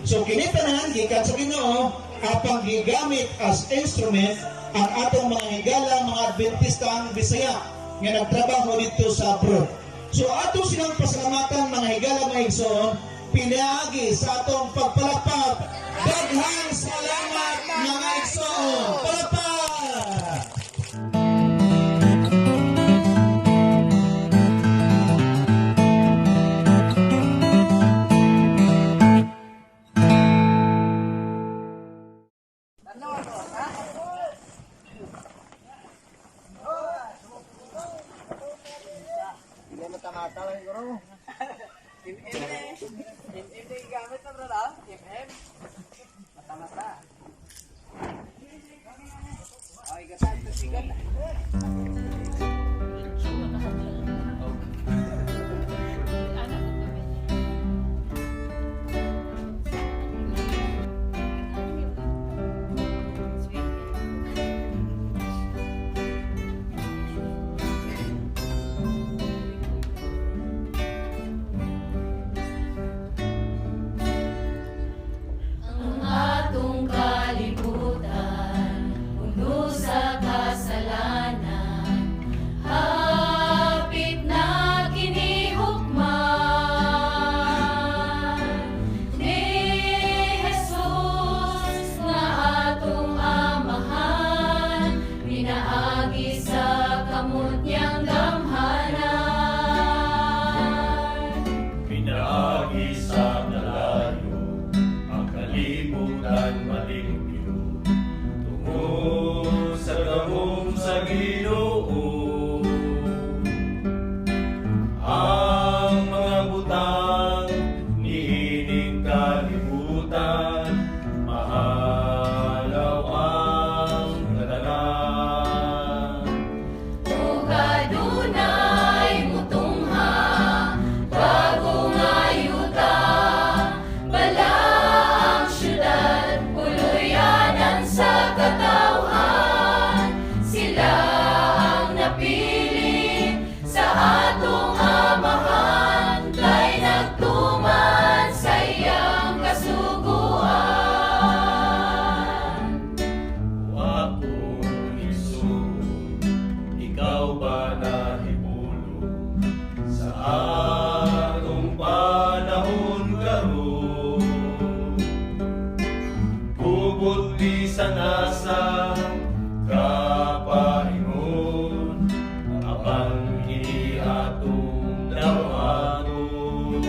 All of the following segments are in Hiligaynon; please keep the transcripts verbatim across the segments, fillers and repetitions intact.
So, kini tanan gikan sa Ginoo, apang gigamit as instrument ang atong mga higala, mga Adventista ang Bisaya nga nagtrabaho didto sa abroad. So, ato silang pasalamatan, mga higala, mga igsoon, pinaagi sa atong pagpalakpak. Daghang salamat, mga igsoon. Palakpak! Hindi mo tamata lang, siguro. M M eh. M M na yung gamit na, bro, no? M M. Mata-mata. Okay, gatan, tas sigat. Ang atong kalibutan puno sa kasalanan, hapit na kini hukman. Ni Jesus nga atong Amahan, pinaagi sa kamot niyang gamhanan. Pinaagi sa kalayo, ang kalibutan malimpyo, tungod sa gahom sa Ginoo. Ang mga butang niining kalibutan, mahalaw ang katanan. Ug adunay mutungha, bago nga yuta, bala ang siyudad, puluyanan sa katawhan. Sila ang napili sa atong Amahan, kay nagtuman sa iyang kasugoan. O akon igsoon, ikaw ba nahibulong sa atong panahon karon? Gubot bisan asa ka paingon, apan kini atong dawhaton.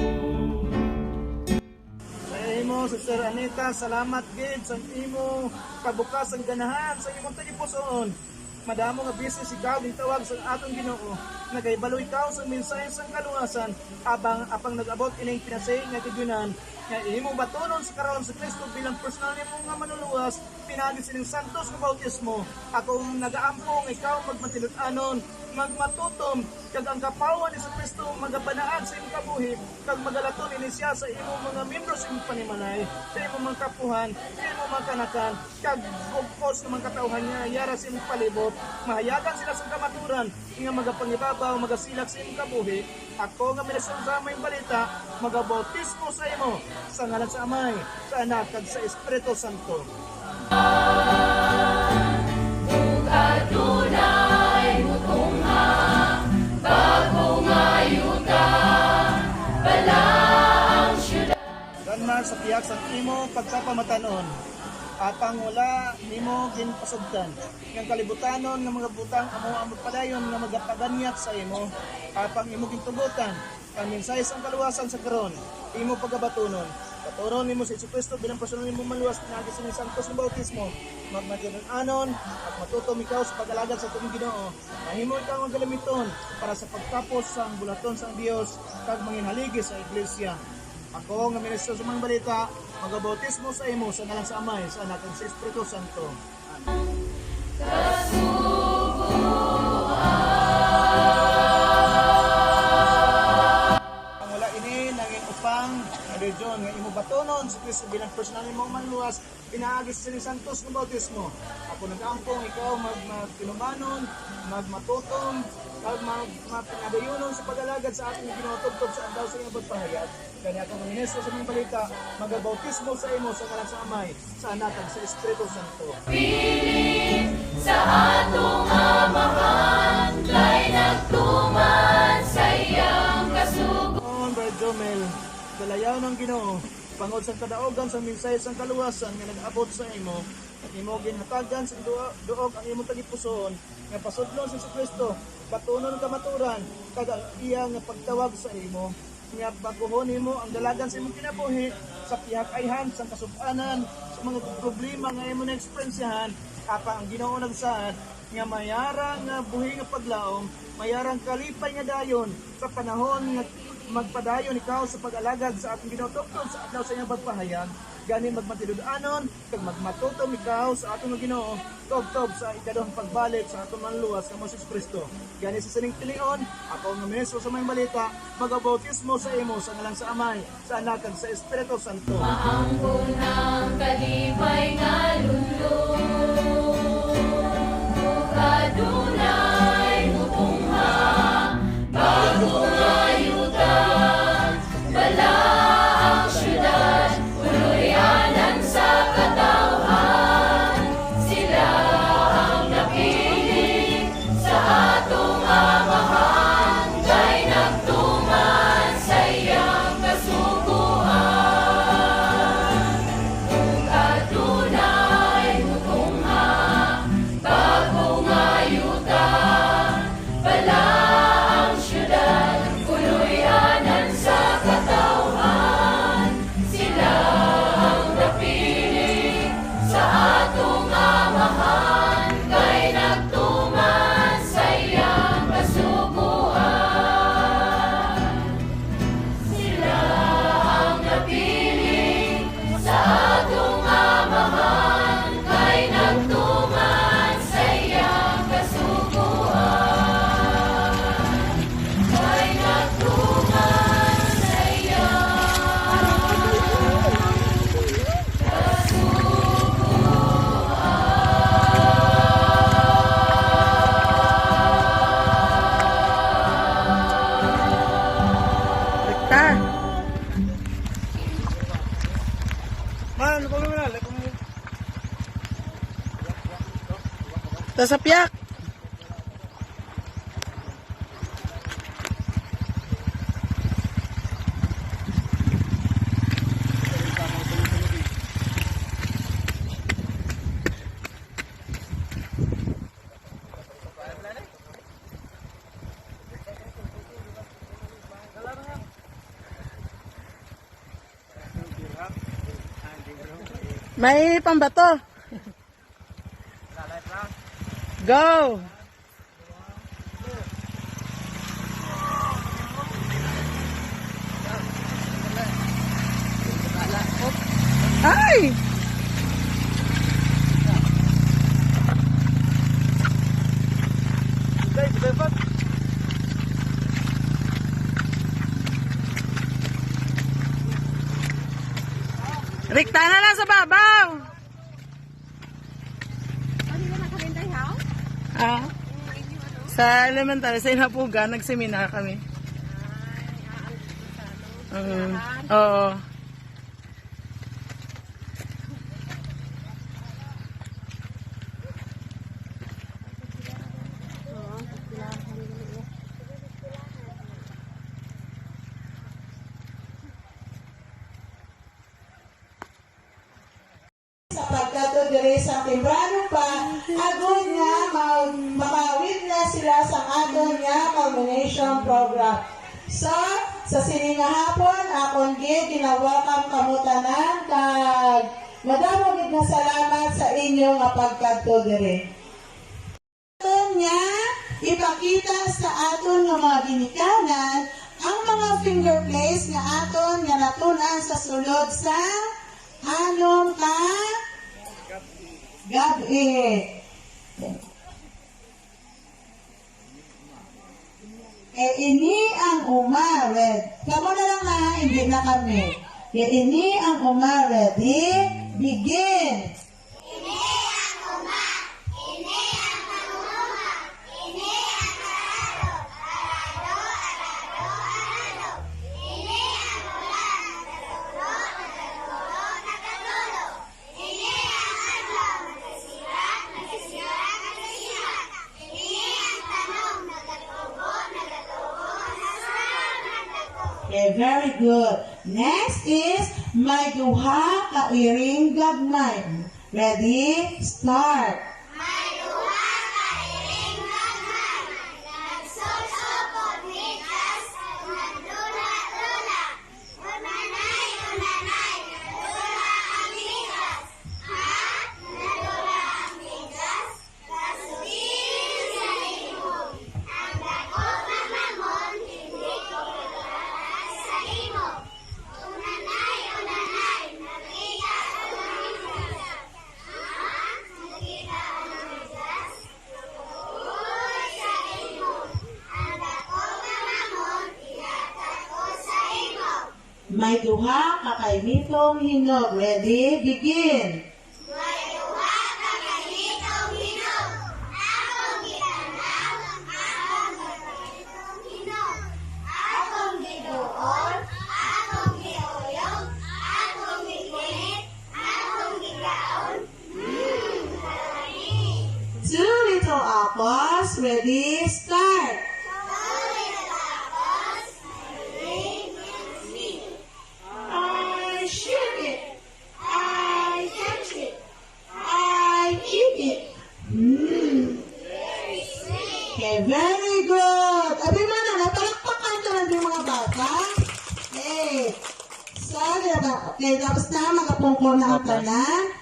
Sa imo, Sister Anita, salamat gid sa imo pagbukas sang ganahan sa imong tagipusoon. Madamo nga beses ikaw gintawag sa atong Ginoo. Nagahibalo ikaw sa mensahe sang kaluwasan, abang apang nag-abot ining pinasi nga gidyunan nga imo batunon sa karon si Cristo bilang personal nimo nga manlulowas pinaagi sining santos nga bautismo. Ako ang nagaampo nga ikaw magmatilud-anon, magmatutom, kag ang kapawa ni Jesu-Cristo magapanaag sa imong kabuhi, kag magalaton ini siya sa imong mga miyembro sa imong panimalay, sa imong mga kapuhan, sa imong mga kanakan, kag bug-os nga mga katawuhan nga yara sa imong palibot. Mahayagan sila sa kamaturan nga magapangibabaw, magasilak sa imong kabuhi. Ako nga ministro sa maayong balita, magabautismo sa imo sa ngalan sa Amay, sa Anak, kag sa Espiritu Santo. Ug adunay mutungha, bago nga yuta, bala ang siyudad. Ganmar sa pihak sang imo pagpapamatan-on, apang wala nimo ginpasugtan, nga ang kalibutanon nga mga butang amo ang magpadayon nga magapaganyat sa imo, apang imo gintugotan ang mensahe sang kaluwasan sa karon, imo pagabatunon. Paturon nimo si Jesu-Cristo bilang personal nimo manluwas pinaagi sining santos nga bautismo. Magmatilud-anon, magmatutom ikaw sa pag-alagad sa atong Ginoo. Mahimo ikaw nga gamiton para sa pagtapos sang buluhaton sang Dios kag manginhaligi sa iglesia. Ako nga ministro sa maayong balita, magabautismo sa imo sa ngalan sa Amay, sa Anak, kag sa Espiritu Santo. Amen. Ang wala ini nangin upang nga religion nga imo batunon si Cristo bilang personal nimong manluwas pinaagi sa sining santos nga bautismo. Ako nagaampo nga ikaw mag-, magtinumanon, magmatutom, Kag ma-, mapinadayunon sa pag-alagad sa aton Ginoo tubtob sa adlaw sa iyang pagpahayag. Gani, akon nga ministro sa mga balita, magabautismo sa imo sa ngalan sa Amay, sa Anak, kag sa Espiritu Santo. Piling sa atong Amahan, kay nagtuman sa iyang kasugo. On, Brad Jomel, dalayaw ang Ginoo, bangod sang kadaugan sang mensahe sang kaluwasan nga nag-abot sa imo, imo ginhatagan sing duo-, duog ang imong tagipusoon, nga pasudlon si Jesu-Cristo, batunon, kamaturan, kag ang iya nga pagtawag sa imo, nga baguhon nimo ang dalagan sa imong kinabuhi sa pihak-ayhan sang kasub-anan sa mga problema nga imo na-eksperyensyahan. Apan ang Ginoo nagsaad nga mayara nga buhi nga paglaom, mayarang kalipay nga dayon sa panahon nga magpadayon ikaw sa pag-alagad sa aton Ginoo tubtob sa adlaw sa iyang pagpahayag. Gani, magmatilud-anon kag magmatutom ikaw sa aton nga Ginoo tubtob sa ikaduhang pagbalik sa aton Manluwas nga si Jesu-Cristo. Gani, sa sining tilion, ako nga ministro sa may balita, magabautismo sa imo sa ngalan sa Amay, sa Anak, kag sa Espiritu Santo. Maangkon ang kalipay nga lunlon, ug adunay mutungha, bag-o nga yuta. Bala ang siyudad, puloy-anan sa katawhan. Sila ang napili sa atong Amahan, kay nagtuman sa iyang kasugoan. Kung adunay mutungha, bag-o nga yuta, bala ang siyudad, puloy-anan sa katawhan. Sila ang napili sa atong Amahan, kay nagtuman sa iyang kasugoan. Sila ang napili sa atong Amahan, kay nagtuman sa iyang kasugoan. Kay nagtuman sa iyang kasugoan. Rekta. Man, ano pa naman? Ta sa piyak. May pambato. Go! Ay! Rekta na lang sa babaw. Ano yun, nakalinday house? Ah. Yung inyo, ano? Sa elementary, sa Inapugan, nagseminar kami. Ay, ah, ano dito sa, ano? Mm. Tirahan? Oo. Oo, sa tirahan. Sa pagkadto diri sa temprano pa, agod nga ma-, makaawid na sila sa aton nga culmination program. So, sa sini nga hapon, akon gid gina-welcome kamo tanan, kag madamo gid nga salamat sa inyo nga pagkadto diri. Aton nga ipakita sa aton nga mga ginikanan ang mga finger plays nga aton nga natun-an sa sulod sa anom ka gab-i. E ini ang uma, red. Kamo na lang na, hindi na kami. E ini ang uma, ready? Begin! Ini ang uma, ini ang panguha, ini ang kararo, Good. Next is may duha ka iring gagmay. Ready? Start. May duha ka iring gagmay. Nagsulod-sulod ni Jas, nagdula-dula. Unanay, unanay, nagdula ang bigas. Ha? Nagdula ang bigas? Kasugihan sa imo. Ang dako nga mamon, hindi ko paglaag sa imo. Unanay, unanay, nakita ko ang bigas. Ha? Nakita ang bigas? Uy, sa imo. Ang dako nga mamon, ihatag ko sa imo. May duha ka kainitong hinog. Ready? Begin! May duha ka kainitong hinog. Akong gitan-aw, akong kainitong hinog. Akong giduol, akong giuyog, akong gikunit, akong gikaon. Mm, kalami. Two little apples. Ready? Start! Two little apples. Ready? I shake it. I touch it. I eat it. Mm. Okay, very good. Abi man na, napalakpakan ka lang yung mga bata. Okay. So, diba? Okay, tapos na, magapungko na ang tanan.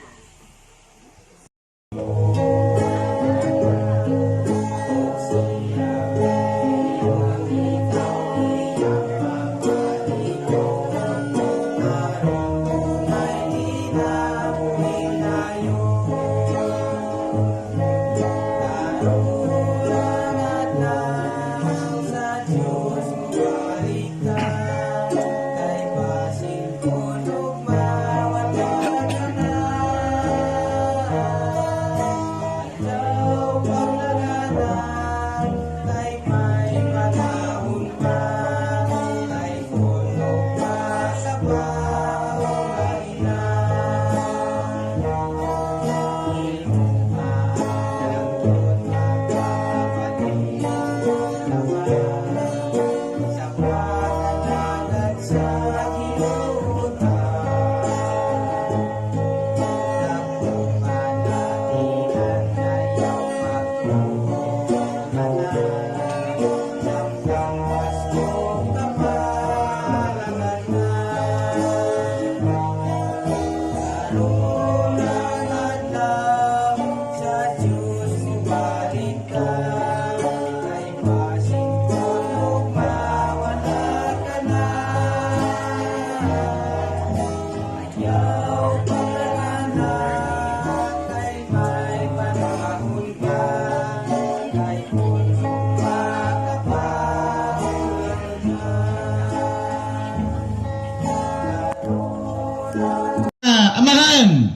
Ah, amahan.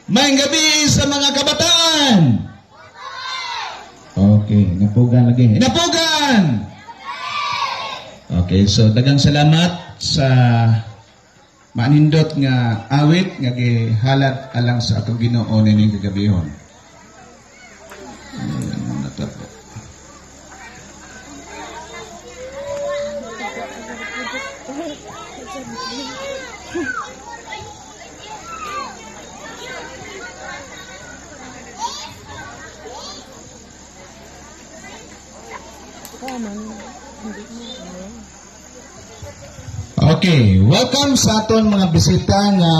Maayong gabi sa mga kabataan. Okay, napugan lagi. Napugan! Okay, so daghang salamat sa manindot nga awit nga gihalad alang sa atong Ginoo nining kagabihon. Ayan, natabo. Okay, welcome sa aton mga bisita nga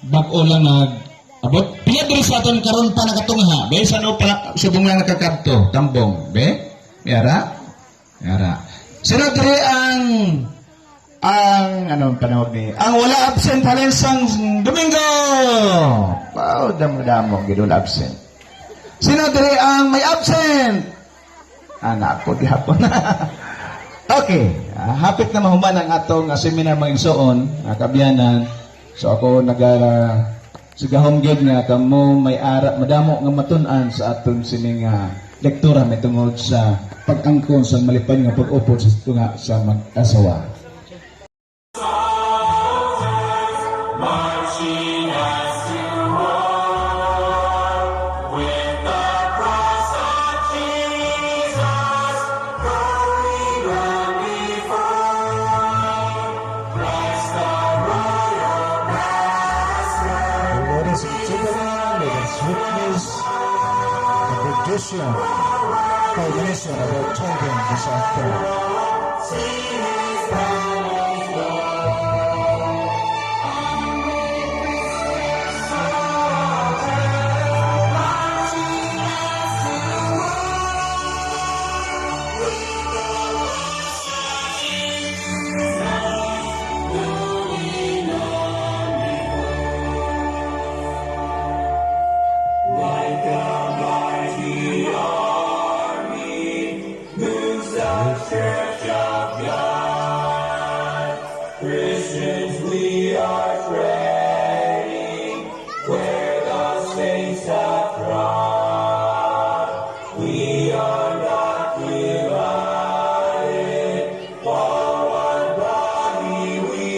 bag-o lang nag-abot. Pila diri sa aton karon pa nakatunga, ha? Be, sa ano pa, subong lang nakakadto, tambong, be? May ara? May ara. Sino diri ang, ang, ano ang panawag ni? Ang wala absent halin sang Domingo. Wow, damo-damo gid wala absent. Sino diri ang may absent? Ana ako gihapon. Okay, ah, hapit na mahuman ang ato nga seminar, mga igsuon, ah, kaabyanan. So ako naga-, sigahom gid nga kamo may ara, madamo nga matun-an sa aton sini nga lektura may tungod sa pag-angkon sa malipay nga pag-upod sa tunga sa mag-asawa. Marching as you are, with the cross of Jesus, going round Culmination of our tithing this afternoon. Like a mighty army moves the church of God. Christians, we are praying where the saints have trod. We are not divided. For one body we,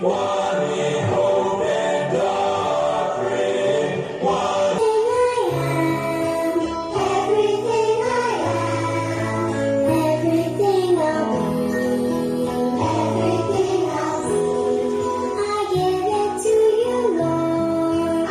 one in hope and doctrine, one. Everything I am, everything I am, everything I'll be, everything I'll be, I give it to you, Lord.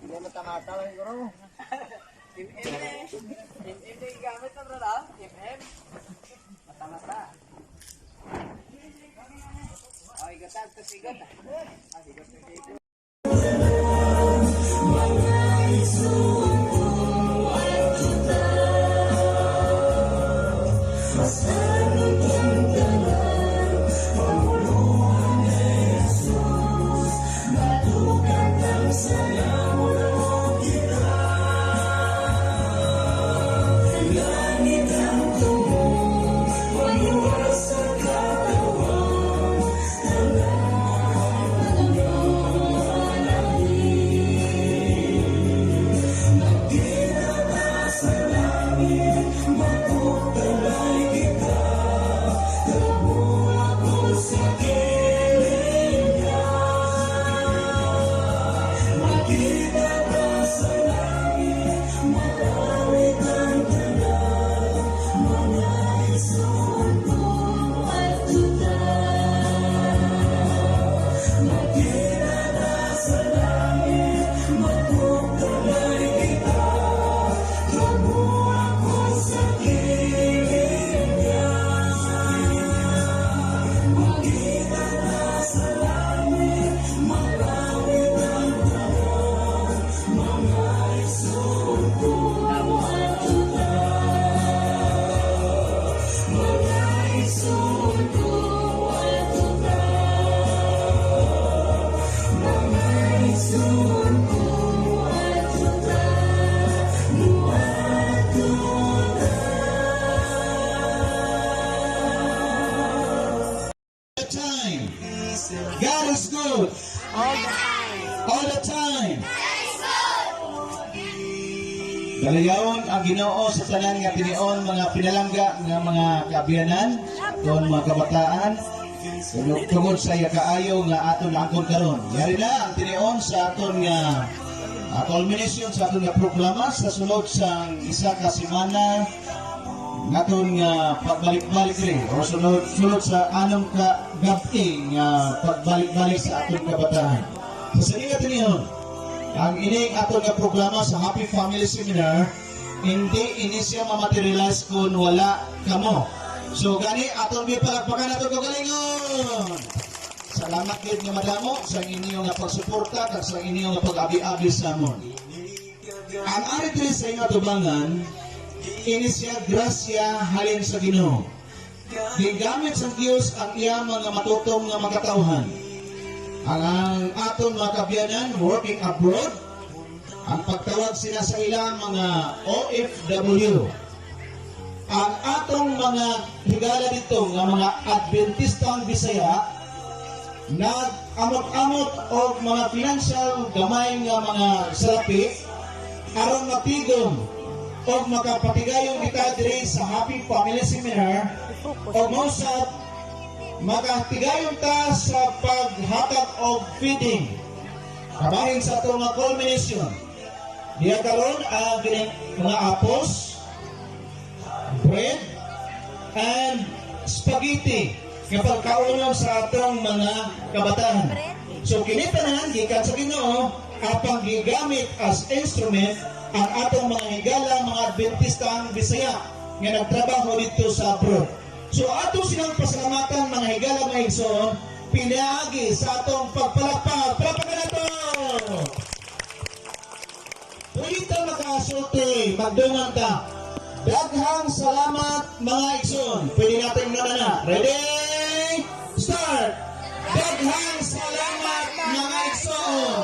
Hindi mo tamata lang, guro. M M eh. M M eh, gamit na, bro, no? M M. Mata-mata. Oh, igot, ah. Ito, sigot, ah. Ah, sigot, sigot. The time. God is good. All the time. All the time. Dalayawon ang Ginoo sa tanan nga tinion, mga pinalangga nga mga kaabyanan, aton mga kabataan, tungod, tungod sa iya kaayo nga aton naangkon karon. Yari na ang tinion sa aton nga, ah, culmination sa aton nga programa sa sulod sang isa ka semana naton nga pagbalik-balik diri, o sulod, sulod sa anom ka gab-i nga pagbalik-balik sa aton kabataan. Sa sini nga tinion, ang ining aton nga programa sa Happy Family Seminar, hindi ini siya mamaterialize kung wala kamo. So, gani, aton gipalakpakan naton kaugalingon. Salamat gid nga madamo sa inyo nga pagsuporta kag sa inyo nga pag-abi-abi sa amon. Ang ari diri sa inyo atubangan, ini siya grasya halin sa Ginoo. Gingamit sang Dios ang iya mga matutong nga mga katawhan. Ang, ang aton mga kaabyanan working abroad, ang pagtawag sila sa ila mga O F W. Ang atong mga higala dito nga mga Adventistang Bisaya, nag-amot-amot og mga financial gamay nga mga salapi aron matigom og makapatigayon kita diri sa Happy Family Seminar og mausap makatigayon ta sa paghatag og feeding kabahin sa ato nga culmination. Diya karon ang kini mga apples, bread, and spaghetti nga pagkaunon sa atong mga kabataan. So kini tanan gikan sa Ginoo, apang gigamit as instrument ang atong mga higala, mga Adventista ang Bisaya nga nagtrabaho dito sa abroad. So ato silang pasalamatan, mga higala, mga igsoon, pinaagi sa atong pagpalakpak. Palakpakan nato! Pwede ta makasulti, magdungan ta. Daghang salamat, mga igsoon. Pwede natin na na. Ready? Start! Daghang salamat, mga igsoon.